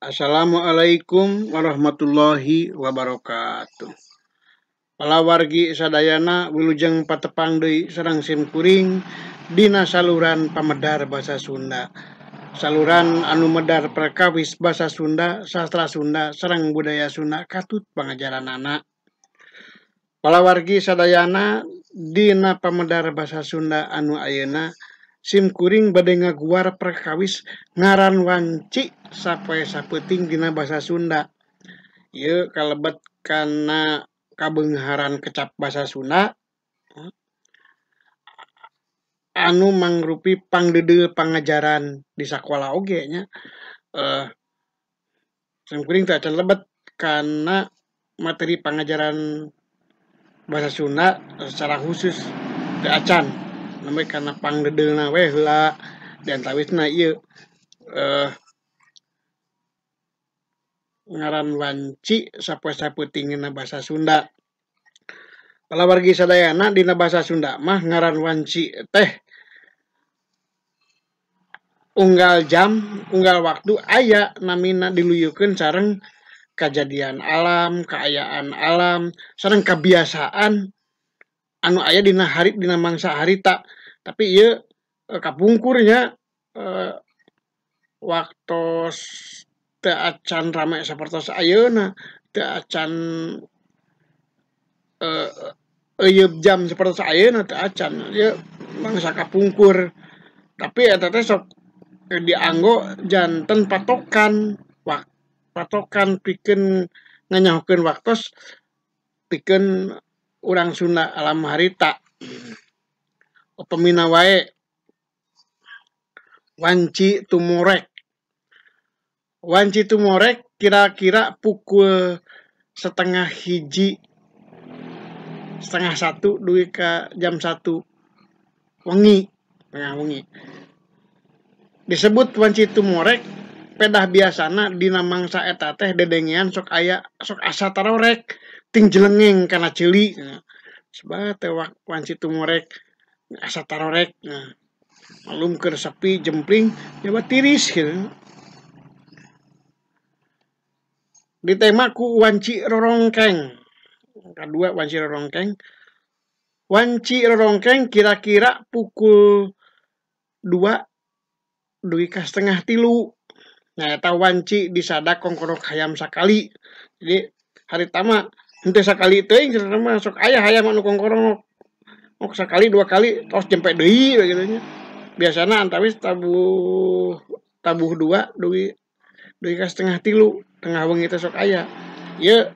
Assalamualaikum warahmatullahi wabarakatuh. Palawargi sadayana wilujeng patepang deui sareng sim kuring dina saluran pamedar basa Sunda. Saluran anu medar perkawis basa Sunda, sastra Sunda, sareng budaya Sunda katut pangajaranana. Palawargi sadayana dina pamedar basa Sunda anu ayeuna sim kuring bade ngaguar perkawis ngaran wanci sapoe sapeuting dina basa Sunda. Ieu kalebet kana kabeungharan kecap basa Sunda anu mangrupi pangdeudeuh pangajaran di sakola oge nya. Sim kuring teu acan lebet kana materi pangajaran basa Sunda secara khusus teu acan. Namanya karena pangdedeulna we heula di antawisna ieu ngaran wanci sapoe sapeutingna basa Sunda. Palawargi sadayana dina basa Sunda mah ngaran wanci teh unggal jam, unggal waktu aya namina diluyukeun sareng kajadian alam, kaayaan alam, sareng kabiasaan anu aya dina hari dina mangsa harita. Tapi ieu kapungkurnya waktos teu acan rame sapertos ayeuna, teu acan euyeub jam sapertos ayeuna teu acan. Ieu mangsa kapungkur. Tapi eta teh sok dianggo janten patokan, patokan pikeun nganyahokeun waktos pikeun urang Sunda alam harita. Upamina wae wanci tumorek. Wanci tumorek kira-kira pukul 12:30, 12:30 dugi ka jam 1 wengi, tengah wengi. Disebut wanci tumorek pedah biasana dina mangsa eta teh dedengean sok aya sok asa tarorek ting jelengeng kana ceuli. Sebab teh wanci tumorek asa tarorek. Nah, malum keur sepi jempling nyoba tiris gitu. Ditema ku wanci rorongkeng. Kedua wanci rorongkeng. Wanci rorongkeng kira-kira pukul 2 dugi ka 2:30. Nah, eta wanci disada kongkorok hayam sakali. Jadi harita mah henteu sakali teuing cenah mah sok aya hayam anu kongkorok. Mok sakali dua kali tos jempe deui kitu nya. Biasana antawis tabuh 2 dugi ka 2:30 tengah wengi teh sok aya. Ieu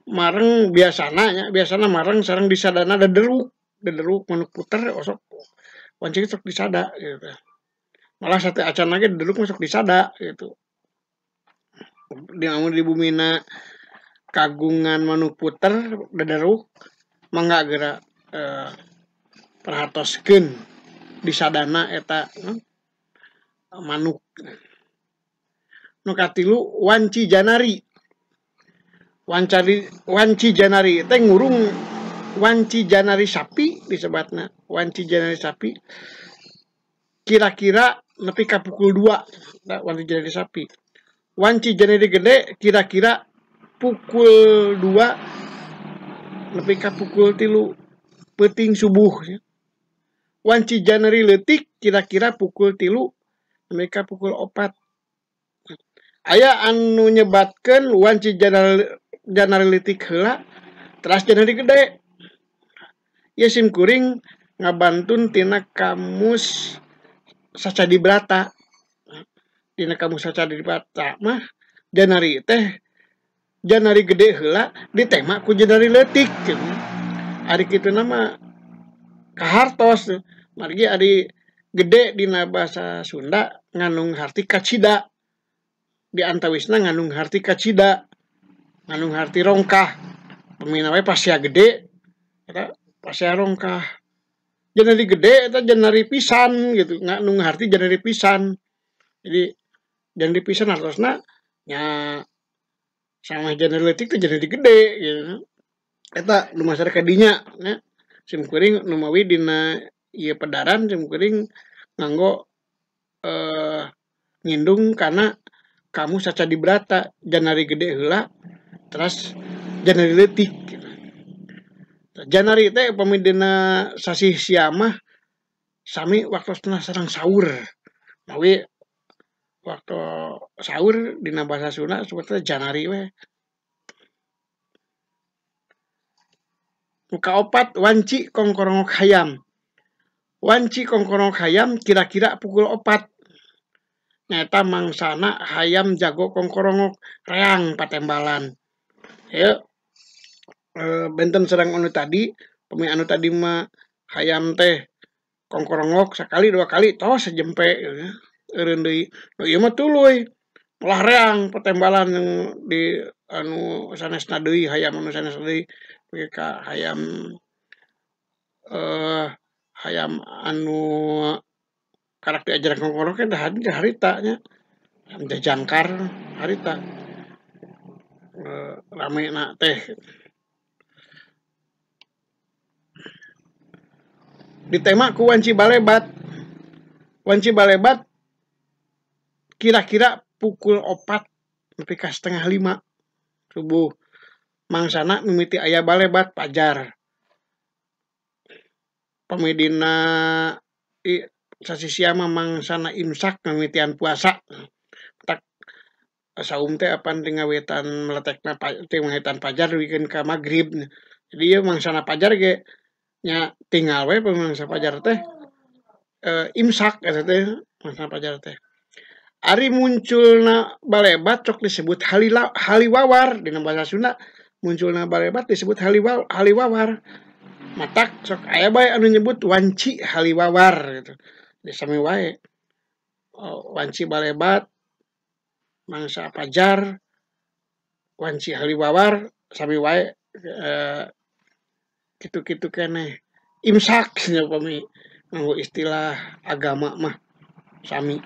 mareng biasana nya, biasana mareng sareng disadana dederuk, dederuk manuk puter osok wanci sok disada gitu. Malah sate acan lagi dederuk masuk disada gitu. Di amun di bumina kagungan manuk puter dederuk mangga geura perhatoskeun disadana eta manuk. Nu katilu wanci janari. Wanci janari teh ngurung wanci janari sapi disebatna. Wanci janari sapi kira-kira nepi ka pukul 2 wanci janari sapi. Wanci janari gede kira-kira pukul 2 nepi ka pukul 3 peuting subuh. Wanci janari leutik kira-kira pukul 3 nepi ka pukul 4. Aya anu nyebatkeun wanci janari leutik heula teras janari gede. Ieu sim kuring ngabantun tina kamus Sacadibrata. Dina kamus Sacadibrata mah janari teh janari gede heula ditema ku janari leutik gitu. Ari kituna mah kahartos margi ari gede dina bahasa Sunda ngandung harti kacida. Di antawisna ngandung harti kacida, ngandung harti rongkah. Pemina we pasea gede eta pasea rongkah. Janari gede eta janari pisan gitu, ngandung harti janari pisan. Jadi janari pisan hartosna nya sama janari leutik teh janari gede gitu. Eta nu masyarakat dinya nya. Sim kuring nu mawi dina ieu pedaran sim kuring nganggo ngindung kana Kamu saca dibrata janari gede heula terus janari leutik. Janari teh upami dina sasih siamah sami waktosna sareng sahur. Mawi waktu sahur dina bahasa Sunda sebutna janari we. Nu kaopat wanci kongkorongok hayam. Wanci kongkorongok hayam kira-kira pukul 4. Nyaeta mangsana hayam jago kongkorongok reang patembalan. Ieu benten sareng anu tadi, pami anu tadi mah hayam teh kongkorongok sakali dua kali tos sejempe eureun deui. Nu ieu mah tuluy molah reang patembalan di anu sanesna deui hayam anu sanesna deui dugi ka hayam hayam anu karak diajaran kongkorongok teh harita nya hayam jajangkar harita ramena teh. Ditema ku wanci balebat. Wanci balebat kira-kira pukul 4 nepi ka 4:30 subuh. Mangsana mimiti aya balebat pajar. Pamidina sasisia mah mangsana imsak mimitian puasa. Tak saum teh apan ti ngawitan meletekna ti ngawitan pajar dugikeun ka magrib. Jadi ieu mangsana pajar ge nya tinggal we pamangsa pajar teh imsak eta teh mangsana pajar teh. Ari munculna balebat sok disebut haliwawar dina bahasa Sunda. Munculna balebat disebut haliwawar. Matak sok aya bae anu nyebut wanci haliwawar gitu. Di sami wae wanci balebat mangsa pajar wanci haliwawar sami wae kitu-kitu keneh imsak nya pami nganggo istilah agama mah sami.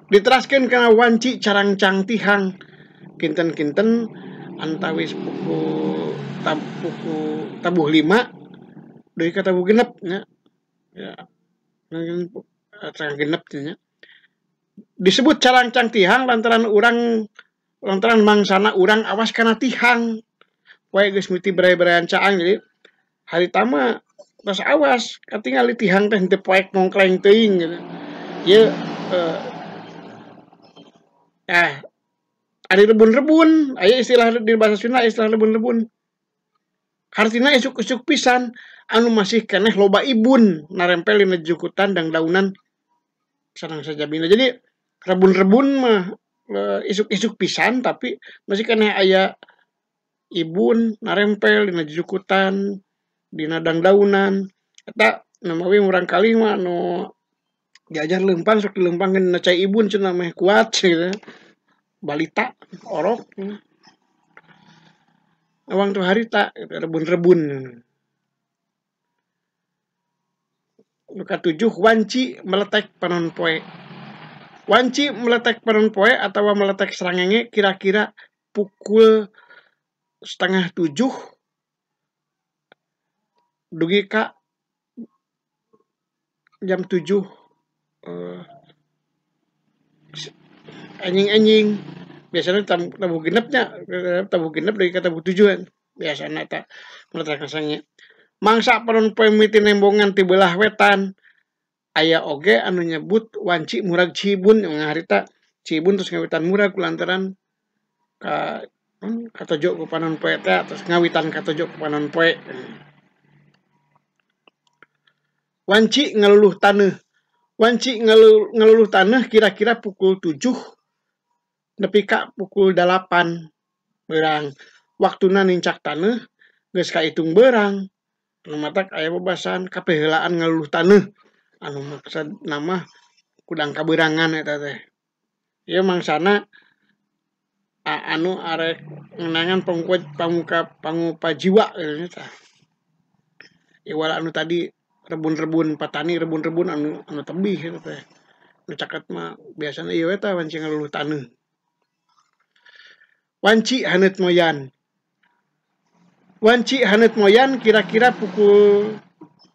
Diteraskeun kana wanci carangcang tihang kinten-kinten antawis pukul tabuh 5 deui ka tabuh genep nya. Ya carang genep nya. Disebut carangcang tihang lantaran urang lantaran mangsana urang awas kana tihang. Wae geus miti berai-beraian caang jadi harita mah tos awas katingali tihang teh henteu poek mongkleng teuing gitu. Ieu ari rebun-rebun, aya istilah di bahasa Sunda istilah rebun-rebun. Hartina isuk-isuk pisan anu masih keneh loba ibun narempel dina jukutan dangdaunan sareng sajabina. Jadi rebun-rebun mah isuk-isuk pisan tapi masih keneh aya ibun narempel dina jukutan dina dangdaunan. Eta namawi murang kali mah anu diajar leumpang sok dileumpangkeun dina cai ibun cenah meh kuat gitu. Balita orok awang tuh harita rebun-rebun. Nu katujuh wanci meletek panon poe. Wanci meletek panon poe atawa meletek srangenge kira-kira pukul 6:30 dugi ka jam 7 anjing-anjing. Biasanya tabuh genepnya, tabuh genep dari tabuh 7 biasanya tak meletek srangenge. Mangsa panon poe mimiti nembongan ti belah wetan. Aya oge anu nyebut wanci murag cibun harita cibun terus ngawitan murag lantaran ka katojo ku panon poe teh terus ngawitan katojo ku panon poe. Wanci ngaluluh taneuh. Wanci ngaluluh taneuh kira-kira pukul 7 nepi ka pukul 8 beurang. Waktuna nincak taneuh geus kaitung beurang. Anu matak aya bebasan kapeheulaan ngaluluh taneuh. Anu maksud nama kudang kaberangan eta teh. Ieu mangsana anu arek ngenangan pangupa jiwa gitu tah. Iwal anu tadi rebun-rebun patani rebun-rebun anu tebih gitu teh. Nu caket mah biasana ieu we tah wanci ngaluluh taneuh. Wanci haneut moyan. Wanci haneut moyan kira-kira pukul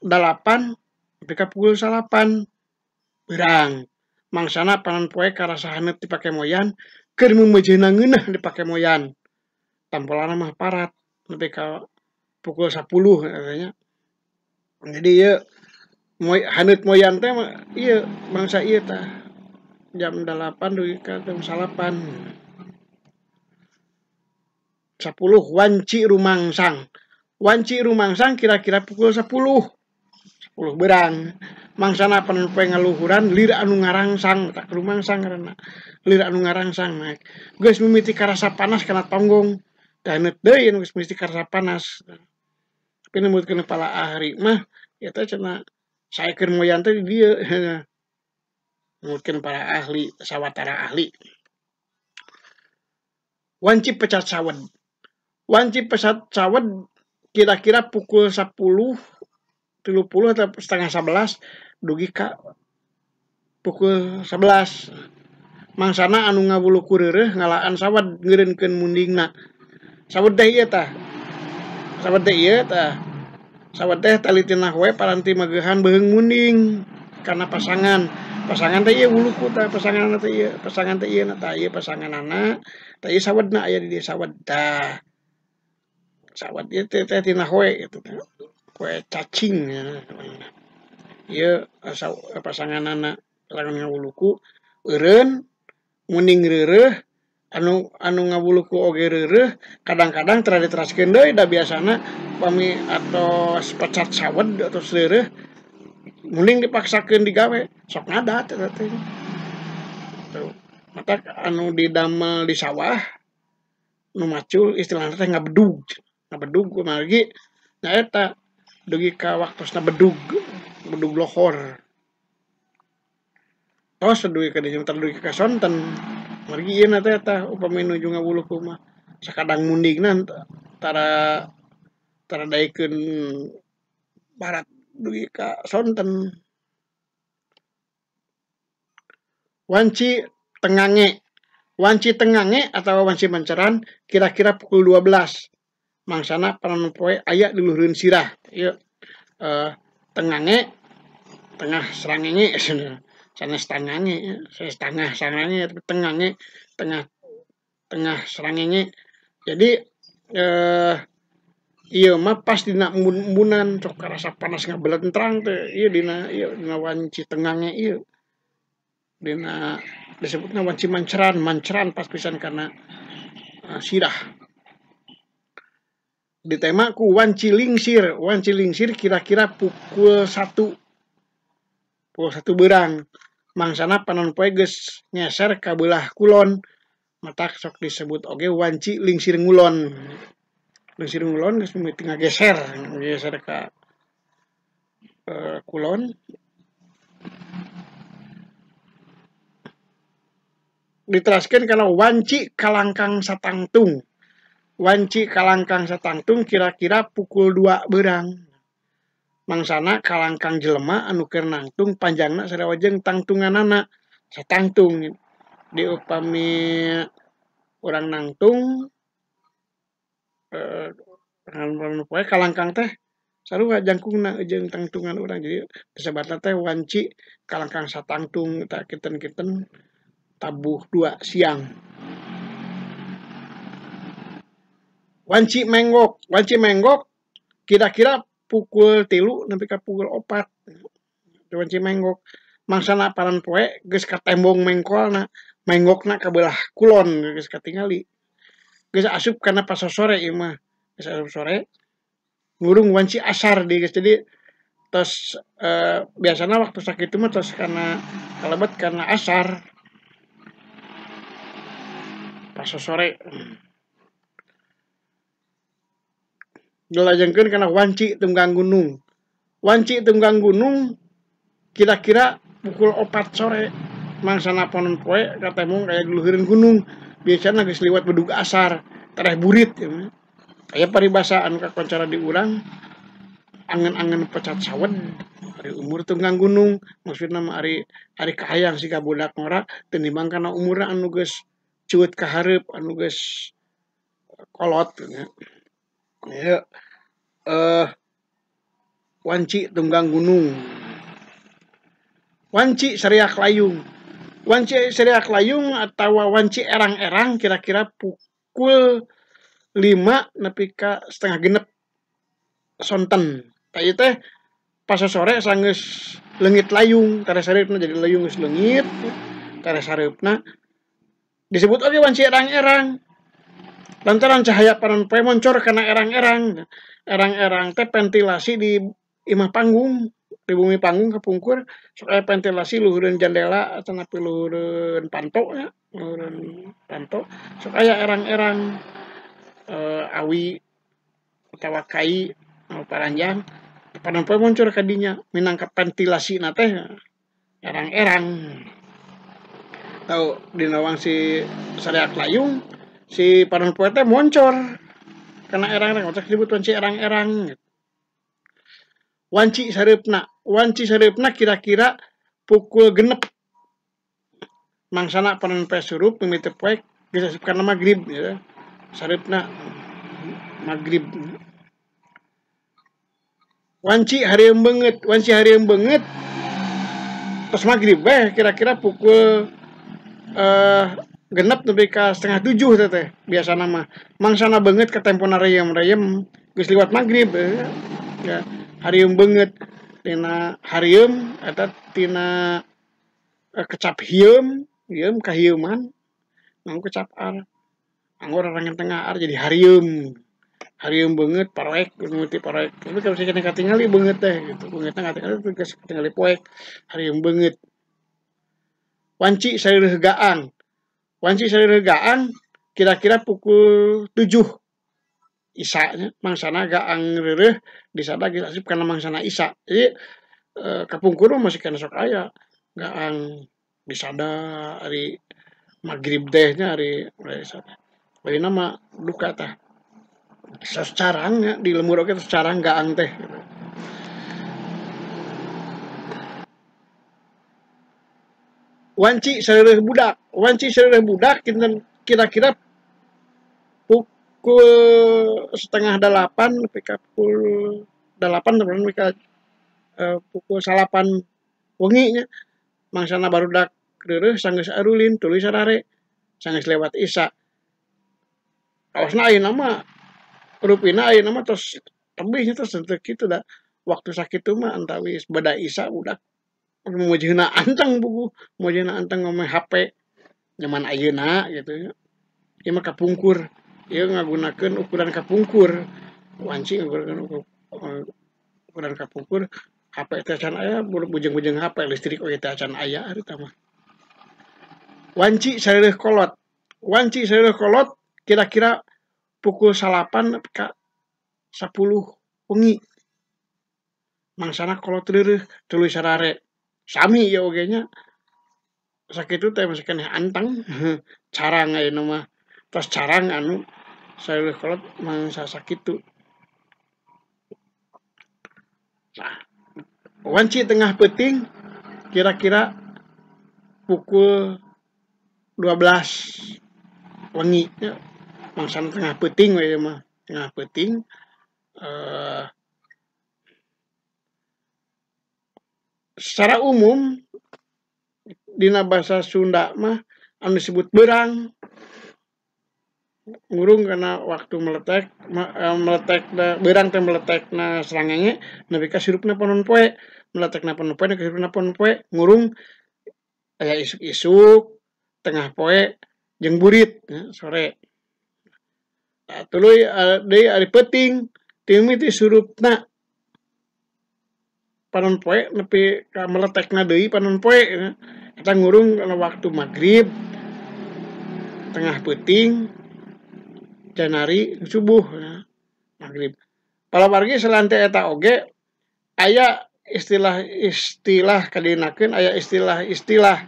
8 nepi ka pukul 9 beurang. Mangsana panon poe karasa haneut dipake moyan, keur meumeujeuhna ngeunah dipake moyan. Tampolana mah parat nepi ka pukul 10 katanya. Jadi ieu haneut moyan teh ieu mangsa ieu tah jam 8 dugi ka jam 9. 10 wanci rumangsang. Wanci rumangsang kira-kira pukul 10. 10 berang. Mangsana panon poe ngaluhuran lir anu ngarangsang, tak rumangsang karena lir anu ngarangsang naik. Geus mimiti karasa panas kana tonggong. Da haneut deui anu geus mimiti karasa panas. Tapi nemutkeun pala ahli mah ieu teh cenah saekeun moyan teh di dieu. Nemutkeun para ahli, sawatara ahli. Wanci pecat sawed. Wanci pecat sawed kira-kira pukul 10.30 atau setengah 11 dugi ka pukul 11. Mangsana anu ngawuluku reureuh ngalaan sawed ngeureunkeun mundingna. Sawed teh ieu tah. Sawed teh ieu tah. Sawed teh talitina we paranti mageuhan beheung munding kana pasangan. Pasangan teh ieu wuluku tah, pasanganna teh ieu, pasangan teh ieu tah, ieu pasanganana, tah ieu sawedna aya di dieu sawed tah. Sawed ieu teh tina hoe kitu teh. Kue cacing ya. Ieu pasanganana, pasangan ngawuluku eureun munding reureuh anu ngawuluku oge reureuh, kadang-kadang tara diteraskeun deui da biasana pami atos pecat sawed atau reureuh munding dipaksakeun digawe sok ngadat eta teh. Tuh, matak anu didamel di sawah nu macul istilahna teh ngabedug. Ngabedug kumargi nyaeta dugi ka waktosna bedug, bedug lohor. Tos dugi ka dieu dugi ka sonten. Margi ieu na teh tah upami nuju ngawuluku mah sakadang mundingna tara daekeun barat dugi ka sonten. Wanci tengange. Wanci tengange atau wanci manceran kira-kira pukul 12. Mangsana panon poe aya di luhureun sirah. Ieu tengange tengah serangenge sanes tangange, sanes tangah sangange tapi tengange tengah tengah serangenge. Jadi ieu mah pas dina embun-embunan sok karasa panas ngabelentrang teh ieu dina wanci tengange ieu. Dina disebutna wanci manceran, manceran pas pisan kana sirah. Ditema ku wanci lingsir kira-kira pukul 1. Pukul 1 berang. Mangsana panon poe geus ngeser ka beulah kulon. Matak sok disebut oge wanci lingsir ngulon. Lingsir ngulon geus mimiti ngageser, ngageser ka kulon. Diteraskeun kana wanci kalangkang satangtung. Wanci kalangkang satangtung kira-kira pukul 2 berang. Mangsana kalangkang jelema anu keur nangtung panjangna sarua jeung tangtunganana satangtung. Di upami urang nangtung poe kalangkang teh sarua jangkungna jeung tangtungan urang. Jadi disebatna teh wanci kalangkang satangtung tah kinten-kinten tabuh 2 siang. Wanci menggok kira-kira pukul 3 nepi ka pukul 4. Wanci menggok mangsana panon poe geus katembong mengkolna, menggokna ka beulah kulon geus katingali. Geus asup kana pasosore ieu mah. Geus asup sore ngurung wanci asar deui geus. Jadi tos biasana waktu sakitu mah tos kana kalebet kana asar. Pasosore. Dilajengkeun kana wanci tunggang gunung. Wanci tunggang gunung kira-kira pukul 4 sore. Mangsana panon poe katembong kaya di luhureun gunung. Biasana geus liwat bedug asar, tereh burit ya. Aya paribasa anu kakoncara di urang angen-angen pecat sawed ari umur tunggang gunung. Maksudna mah ari kahayang siga budak ngora tinimbang kana umurna anu geus cuut ka hareup anu geus kolot ya. Ya, wanci tunggang gunung. Wanci seriak layung. Wanci sareak layung atawa wanci erang-erang kira-kira pukul 5 nepi ka 5:30 sonten. Tah ieu teh pas sore sanggeus leungit layung, tara sareupna jadi layung geus leungit, tara sareupna disebut oge wanci erang-erang. Lantaran cahaya panon poe moncor kana erang-erang. Erang-erang teh ventilasi di imah panggung, di bumi panggung kapungkur sok aya ventilasi luhureun jendela atanapi luhureun panto nya, luhureun panto sok aya erang-erang awi atawa kai paranjang panon poe moncor ka dinya minangka ventilasina teh erang-erang. Tau dina wangsi sareak layung si panon poe teh moncor kana erang-erang, otak disebut wanci erang-erang. Wanci sareupna kira-kira pukul 6 mangsana panon poe surup mimiti poek geus asup kana magrib ya. Sareupna magrib. Wanci harieum beungeut tos magrib bae kira-kira pukul 6 nepi ka 6:30 teh biasana mah. Mangsana beungeut katempona reyem-reyem geus liwat magrib ya. Harieum beungeut tina harieum eta tina kecap hieum, hieum kahieuman nganggo kecap ar. Anggo rarangan tengah ar jadi harieum. Harieum beungeut paroek mimiti paroek. Tapi kalau saya katingali beungeut teh gitu. Beungeutna katingali geus katingali poek. Harieum beungeut. Wanci sareureuh gaang. Wanci sareureuh gaang kira-kira pukul 7 isanya mangsana gaang reureuh disada geus asup kana mangsana isa. Jadi kapungkur mah masih kana sok aya gaang disada ari magrib teh nya ari isana. Ayeuna mah duka tah. Tos carang nya di lembur oge tos carang gaang teh. Wanci sareureuh budak kira-kira pukul 7:30 nepi ka pukul 8 nepi ka pukul 9 wengi nya. Mangsana barudak reureuh sanggeus arulin tuluy sarare sanggeus lewat isya. Kaosna ayeuna mah rupina ayeuna mah tos tebih nya tos teu kitu da. Waktu sakitu mah antawis bada isya budak mujieuna anteng buku, mujieuna anteng ngomong HP nyaman ayeuna gitu nya. Ieu mah kapungkur. Ieu ngagunakeun ukuran kapungkur. Wanci ngagunakeun ukuran kapungkur. HP teh can aya, bujeng-bujeng HP listrik oge teh can aya harita mah. Wanci sareureuh kolot. Wanci sareureuh kolot kira-kira pukul 9 ka 10 wengi. Mangsana kolot reureuh tuluy sarare. Sami ieu oge nya. Sakitu teh masih keneh anteng. Carang ayeuna mah. Tos carang anu sareureuh kolot mangsa sakitu. Nah, wanci tengah peuting kira-kira pukul 12 wengi ya. Mangsana tengah peuting we ieu mah, tengah peuting secara umum dina bahasa Sunda mah anu disebut beurang ngurung karena waktu meletek beurang teh meletekna srangenge nepi ka sirupna panon poe, meletekna panon poe nepi ka sirupna panon poe ngurung aya isuk-isuk tengah poe jeung burit ya, sore. Nah, tuluy deui ari peuting timiti surupna panon poe nepi ka meletekna deui panon poe ya. Eta ngurung kana waktu magrib tengah peuting janari subuh ya, magrib. Palawargi salanti eta oge aya istilah-istilah kadinakeun aya istilah-istilah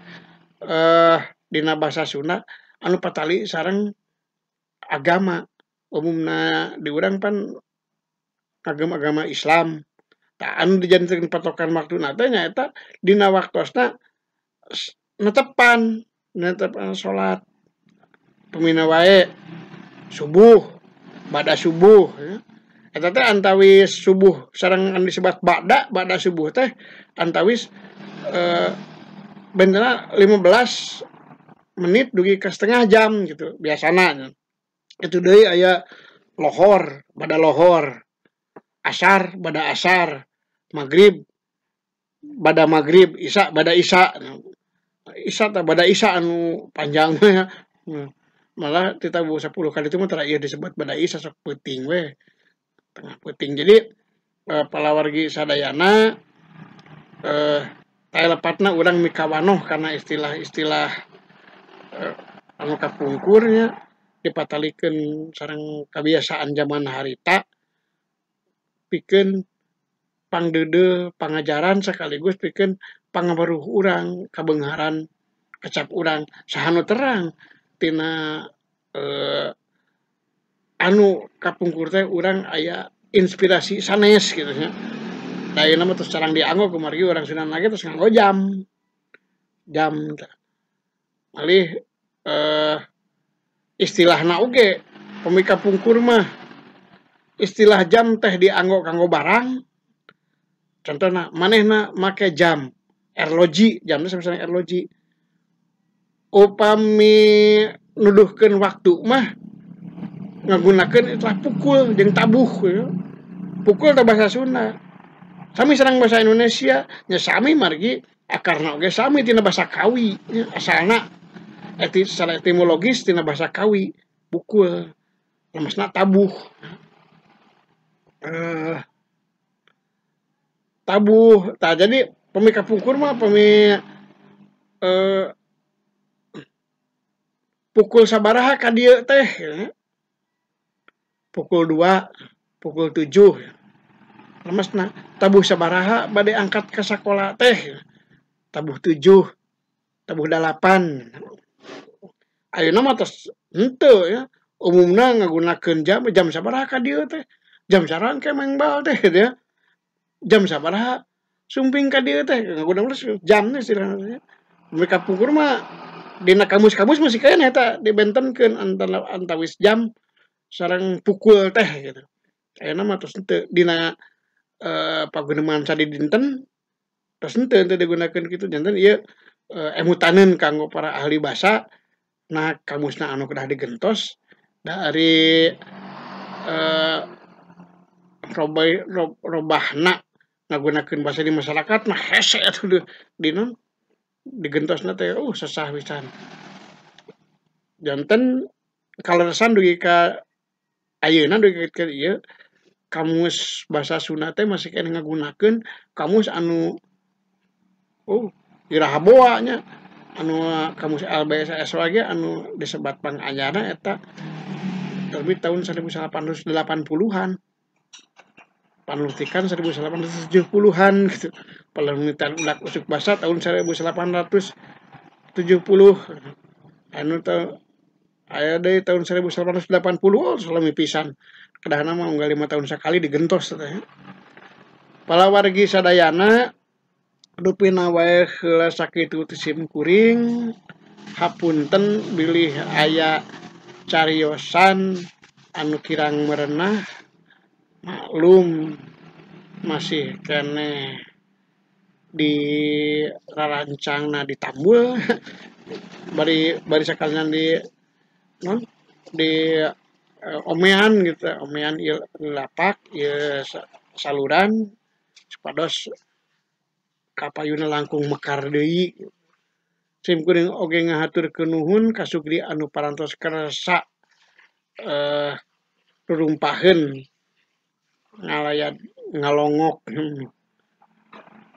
dina bahasa Sunda anu patali sareng agama. Umumna di urang pan agama-agama Islam. Tah anu dijantenkeun patokan waktuna teh nyaeta dina waktosna netepan salat. Pamina wae subuh, bada subuh ya. Eta teh antawis subuh sareng anu disebat bada subuh teh antawis Bentena 15 menit dugi ka setengah jam gitu biasana. Itu deui aya lohor, bada lohor, asar, bada asar, magrib, bada magrib, isya, bada isya. Isya tah bada isya anu panjang mah. Malah ti tabuh 10 kali itu mah tara ieu disebut bada isya sok peuting we. Tengah peuting. Jadi palawargi sadayana taya lepatna urang mikawanoh karena istilah-istilah anu kapungkurnya dipatalikeun sareng kabiasaan zaman harita pikeun pangdeudeuh pangajaran sekaligus pikeun pangaweruh urang kabeungharan kecap urang saha nu terang tina anu kapungkur teh urang aya inspirasi sanes kitu nya. Da ayeuna mah tos carang dianggo kumargi urang Sunda ge tos nganggo jam. Jam tah. Malih istilahna oge pami kapungkur mah istilah jam teh dianggo kanggo barang. Contohna manehna make jam erloji, jamna sami-sami erloji. Upami nuduhkeun waktu mah ngagunakeun istilah pukul jeung tabuh ya. Pukul teh bahasa Sunda. Sami sareng bahasa Indonesia nya sami margi akarna oge sami tina bahasa Kawi nya asalna secara etimologis tina bahasa Kawi pukul lemesna tabuh. Tabuh tah jadi pami kapungkur mah pami pukul sabaraha ka dieu teh ya. Pukul 2, pukul 7. Lemesna tabuh sabaraha bade angkat ka sakola teh. Tabuh 7, tabuh 8. Ayeuna mah tos henteu ya. Umumna ngagunakeun jam, jam sabaraha ka dieu teh. Jam sarang ke maeng bal teh gitu ya. Jam sabaraha sumping ka dieu teh ngagunakeun jam teh istilahna. Mereka pungkur mah dina kamus-kamus masih keneh eta dibentenkeun antara antawis jam sareng pukul teh gitu. Ayeuna mah tos henteu dina paguneman sadidinten tos henteu digunakeun kitu janten ieu emutaneun kanggo para ahli basa. Nah kamusna anu kedah digentos dari robahna ngagunakeun basa di masyarakat mah hese atuh dina digentosna teh sesah pisan. Janten kaleresan dugi ka ayeuna dugi ka ieu kamus bahasa Sunda teh masih keneh ngagunakeun kamus anu iraha boa nya anu kamus LBSS ge anu disebat panganyarna eta terbit tahun 1880-an. Panelitikan 1870-an gitu. Penelitian udak usuk basa tahun 1870. Anu teh aya deui tahun 1880 salami pisan. Kedahna mah unggal 5 tahun sakali digentos teh. Palawargi sadayana rupina wae heula sakitu ti sim kuring hapunten bilih aya cariosan anu kirang merenah maklum masih keneh di rarancangna ditambul bari bari sakalian di non di omean gitu, omean ieu lapak ieu saluran supados kapayuna langkung mekar deui. Sim kuring oge ngahaturkeun nuhun ka Sugri anu parantos kersa rurumpaheun ngalayat ngalongok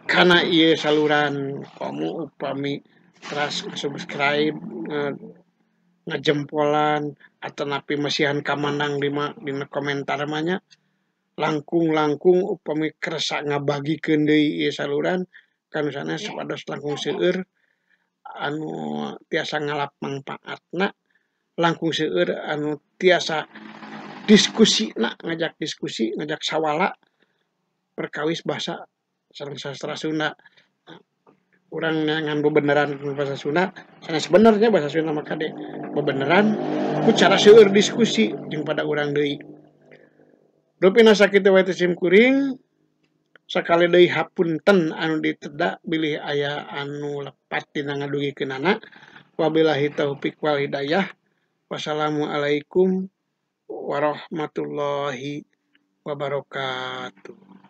kana ieu saluran. Komo upami teras subscribe ngajempolan atanapi masihan kamandang dina komentar mah nya langkung-langkung upami kersa ngabagikeun deui ieu saluran kanu sanes supados langkung seueur anu tiasa ngalap mangpaatna, langkung seueur anu tiasa diskusina, ngajak diskusi, ngajak sawala perkawis bahasa sareng sastra Sunda. Urang neangan bebeneran bahasa Sunda, sanes benernya bahasa Sunda maka de bebeneran ku cara seueur diskusi jeung pada urang deui. Rupina sakitu wae teh sim kuring, sakali deui hapunten anu diteda bilih aya anu lepat. lepat dina ngadugikeunana. Wabillahi taufik wal hidayah. Wassalamualaikum warahmatullahi wabarakatuh.